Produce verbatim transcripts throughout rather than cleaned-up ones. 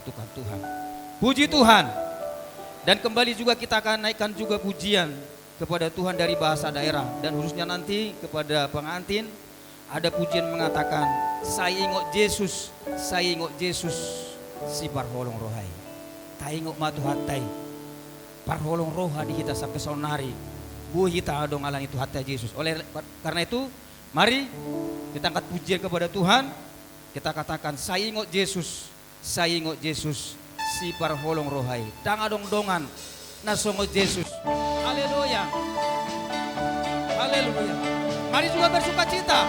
Tuhan, Tuhan. Puji Tuhan. Dan kembali juga kita akan naikkan juga pujian kepada Tuhan dari bahasa daerah dan khususnya nanti kepada pengantin ada pujian mengatakan, "Sai ingot Jesus, sai ingot Jesus, siparholong roha i." Taingot ma Tuhanta i. Parholong roha di hita sampe saonari. Boi hita adong ala ni Tuhanta Jesus. Oleh karena itu, mari kita angkat pujian kepada Tuhan. Kita katakan, "Sai ingot Jesus, sai ingot Jesus, siparholong roha i." Ndang adong dongan na songon Jesus. Haleluya. Haleluya. Mari juga bersukacita.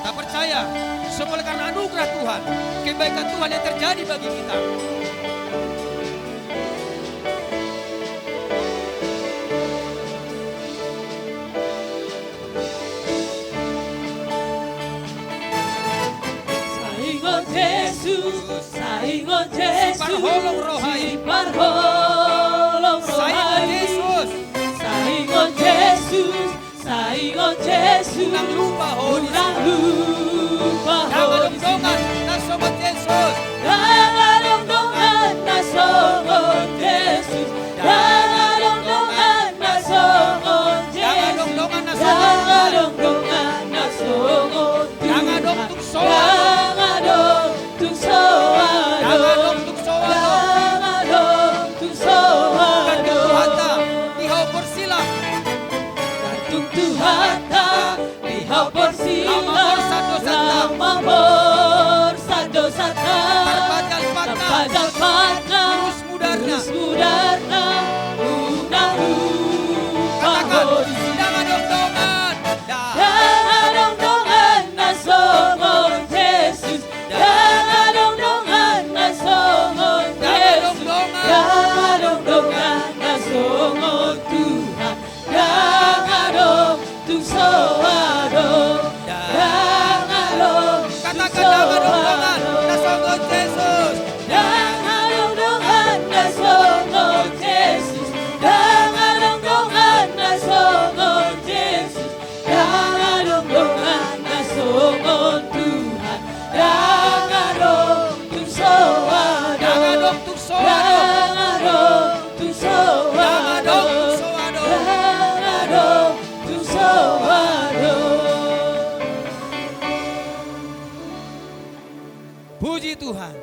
Kita percaya, semua oleh karena anugerah Tuhan, kebaikan Tuhan yang terjadi bagi kita. Sai ingot Jesus, sai ingot Jesus, siparholong roha i. Siparholong roha i. Sai ingot Jesus. Sai ingot Jesus, sai ingot Jesus. Unang lupa Holy Spirit. Unang lupa Holy Spirit. Ndang adong dongan na songon Jesus. Ndang adong dongan na songon Jesus. Ndang adong dongan na songon Jesus. Ndang adong dongan na songon Tuhan. Ndang adong dongan na songon Tuhan. Ndang adong tung soal. Ndang adong tung soal. Ndang adong tung soal. Ndang adong tung soal. Gantung Tuhanta di hau porsilang. Gantung Tuhanta di hau porsilang. Lam mamorsan dosanta. Lam mamorsan dosanta. Tarpajal patna. Tarpajal patna. Turus mudarna. Turus mudarna. Unang lupa Holy Spirit. Katakan, ndang adong dongan. Ndang adong dongan na songon Jesus. Ndang adong dongan na songon Jesus. Ndang adong dongan na songon Tuhan. Ndang adong tung soal do. Ndang adong tung soal do. Katakan, ndang adong dongan na songon Jesus. Ndang adong dongan na songon Jesus. Ndang adong dongan na songon Jesus. Ndang adong dongan na songon Tuhan. Ndang adong tung soal do. Ndang adong tung soal do. Ndang adong tung soal do. Ndang adong tung soal do. Ndang adong tung soal do. Puji Tuhan.